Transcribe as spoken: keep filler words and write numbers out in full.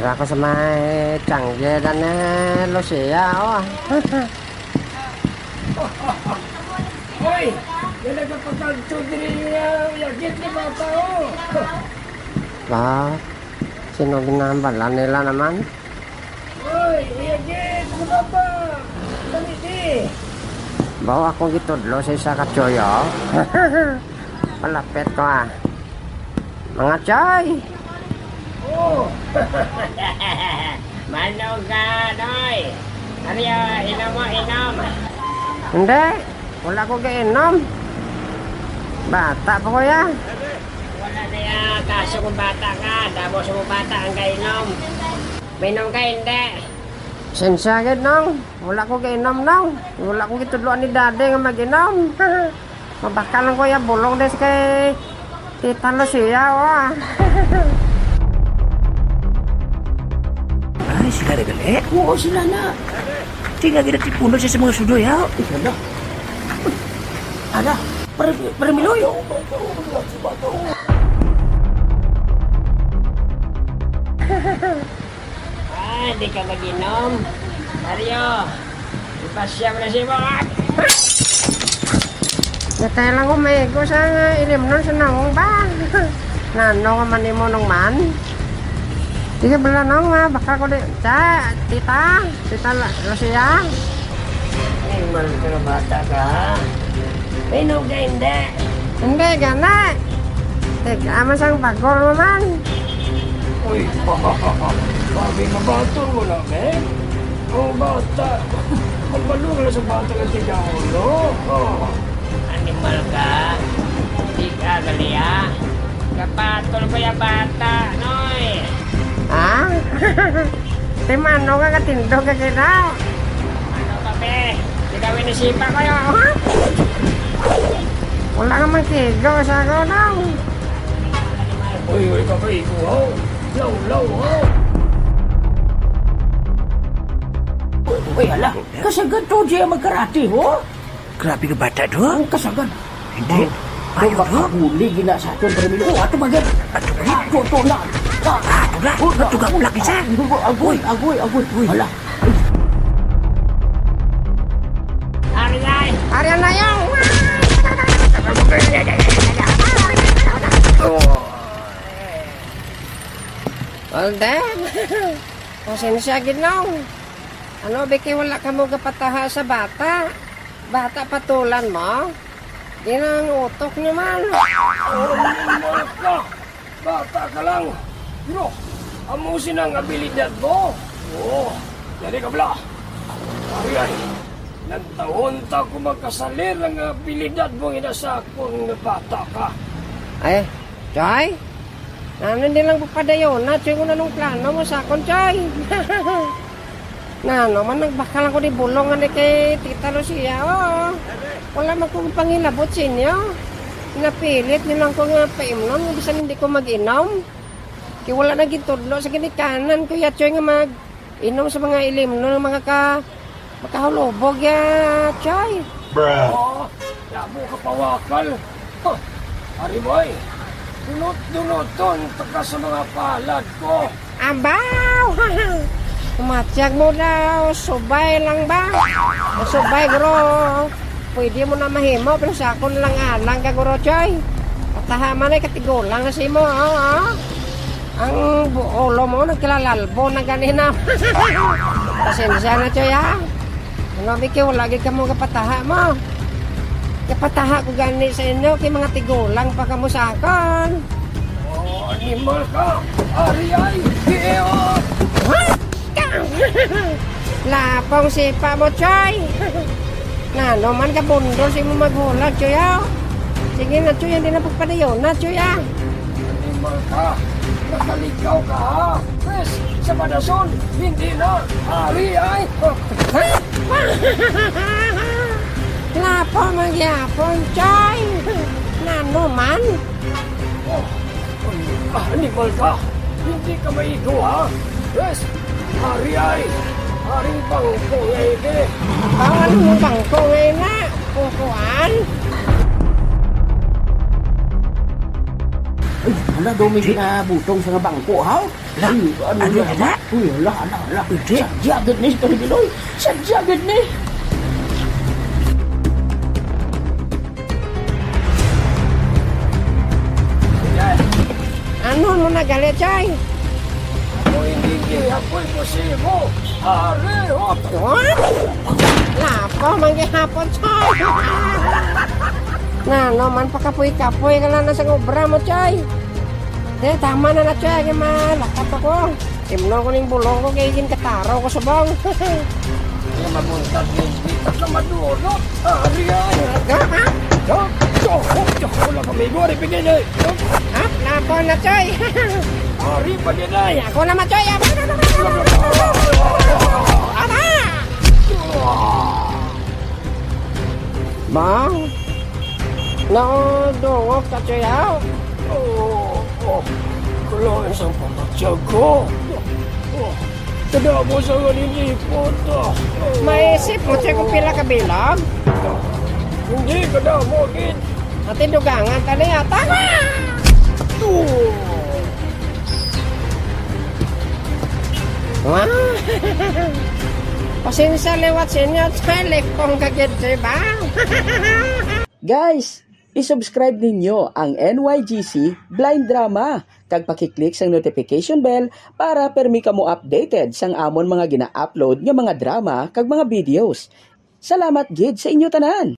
Ako sa may tiyangge dan ni Lucia, oh. Hoy! Yan nagapagkadto diri nga yagit ni bata, oh. Ba, sino ginambalan nila naman? Hoy, yagit ni bata! Dali di! Bawa akong gitudlo sa isa ka tsuyo. Palapit ko, ah. Mga choy! Oh. Manog ka, Noy. Ari, ah, inom mo, inom. Hindi. Wala ko gainom. Bata pa ko ya. Wala na ya. Kaso kung bata ka, damo sa mga bata ang gainom. Mainom ka, hindi. Sensya gid, Nong. Wala ko gainom, Nong. Wala ko gitudloan ni Daddy nga mag-inom. Mabakal lang ko ya bulong des kay Tita Lucia, wa. Ay, sila na gali? Oo, sila na. Di nga ginatipunan siya sa mga sudoy, ha? Ikaw na. Ala, pare, pare Miloy. Ah, di ka mag-inom. Mario, ipasya mo na si Mark. Natay lang ko may ko sa ilimnon sa naong ba? Nano ka man imo nung man? Sige, bala nung, ah, baka ko di, sa, tita, tita La-, Lucia. Ay, mal ka na bata ka, ha? May nung ka hindi. Hindi, gana. Teka, ama sang bagol mo man. Uy, bagay nga baton mo na, eh. O, bata. Magbalungan na sa bata nga tigaon, no? Oh. Animal ka. Di ka, gali, ah. Kapatol ko yung bata, Noy. Ha? Timano ka, katindog ka kina. Ano ka, be? Di kami nasipa kayo, ha? Wala ka man kigo sa ako, no? Uy, uy, ka ba, ikaw, ho? Law, law, ho? Uy, ala. Kasagad to, Jay, magkarate, ho? Grabe nga bata, do. Ang kasagad. Hindi. Ayaw, do. Makahuli gina sa aton, pero milo. Oh, ato ba, gid? Ato ba, gid? Ato, ato na. Ah, ato na. Oh, ato na. Ato na, isa. Agoy, agoy, agoy, agoy. Hala. Ariay! Ariay na yung! Well, then, pasensya gid, no? Ano, Vicky, wala ka mo gapataha sa bata? Bata patulan mo? Di na ang utok naman. Oh, normal ka. Bata ka lang. Pero, amo sina ang abilidad mo. Oo, dali ka bala. Ari ay, nantahon ta ko magkasalir ang abilidad mo nga sa akon nga bata ka. Ay, Choy? Ano, hindi lang padayon na, Choy, kung anong plano mo sa akon, Choy? Na, ano man, nagbakal ako ni bulong nga ni kay Tita Lucia, oo. Wala man ko pangilabot sa inyo. Napilit niyo lang ko nga paimnon, bisan hindi ko mag-inom. Kay wala na gintudlo sa ginikanan ko, ya, Choy, nga mag-inom sa mga ilimnon, mga ka-, makahulubog, ya, Choy. Bruh. Oh, labo ka pawakal. Huh. Ari mo, eh. Dunot-dunoton pa ka sa mga palad ko. Abaw! Umatyag mo daw, subay lang ba? Ang subay, guro, pwede mo na mahimo, pero sa akon lang alang ka, guro, Choy. Pataha man ay katigulang na sa imo, oh, oh. Ang bu-, ulo mo, nagkilalalbo na ganina. Pasensya na, Choy, ha? Ano, Vicky, wala gid kamo kapataha mo. Kapataha ko gani sa inyo, kay mga tigulang pa kamo sa akon. Oh, animal ka! Ari ay! Iyo! Lapong sipa mo, Choy! Nano man ka bundol sa imo maghulag, Choy, ah? Sige na, Choy, hindi na pagpadayon na, Choy, ah! Animal ka! Nakaligaw ka, ha? Pres, sa madason, hindi na! Ari ay! Lapo man gyapon, Choy! Nano man? Oh, ah, animal ka! Hindi ka maigo, ha? Yes! Ari ay! Aring bangko nga ini! Bawal mo bangko nga ina! Kukuan! Ay, hala, daw may ginabutong sa nga bangko, ha? Hala, ay, ano ano, na hala? Uy, hala, hala, hala. Pwede? Sadya gid ni, Tony Biloy. Sadya gid ni. Ano mo na gali, Chay? Ako hindi, hindi. Ako'y posibo. Ari, hot. What? Lapo, man gihapon, Chay. Nano man pakapoy-kapoy ka lang na sa obra mo, Chay. Di, tama na na, Chay. Kaya malakat ako. Imnon ko ning bulong ko kay ginkataro ko subong. Kaya mabuntag yung bitak na maduro. Ari ay. Ga, ha? Yo, yo, yo, yo, wala kami. Gori, pigil eh. Ha? Lapo na, Chay. Ari pa din ay. Ako na, Machoy. Aba! Bang? Naudungog ka, Choy, ha? Oh, oh. Kulain sa pagkatyago. Oh, kadamo sa galing ipot, ah. Maisip mo, Choy, kung pila ka bilang? Hindi, kadamo, gid. Ati dugangan ka na yata. Oh. Wow! Pasensya liwat sa inyo, Choy, lipong ka gid, Choy, ba? Guys, i-subscribe ninyo ang N Y G C Blind Drama kag paki-click sang notification bell para permi kamo updated sang amon mga gina-upload nga mga drama kag mga videos. Salamat gid sa inyo tanan!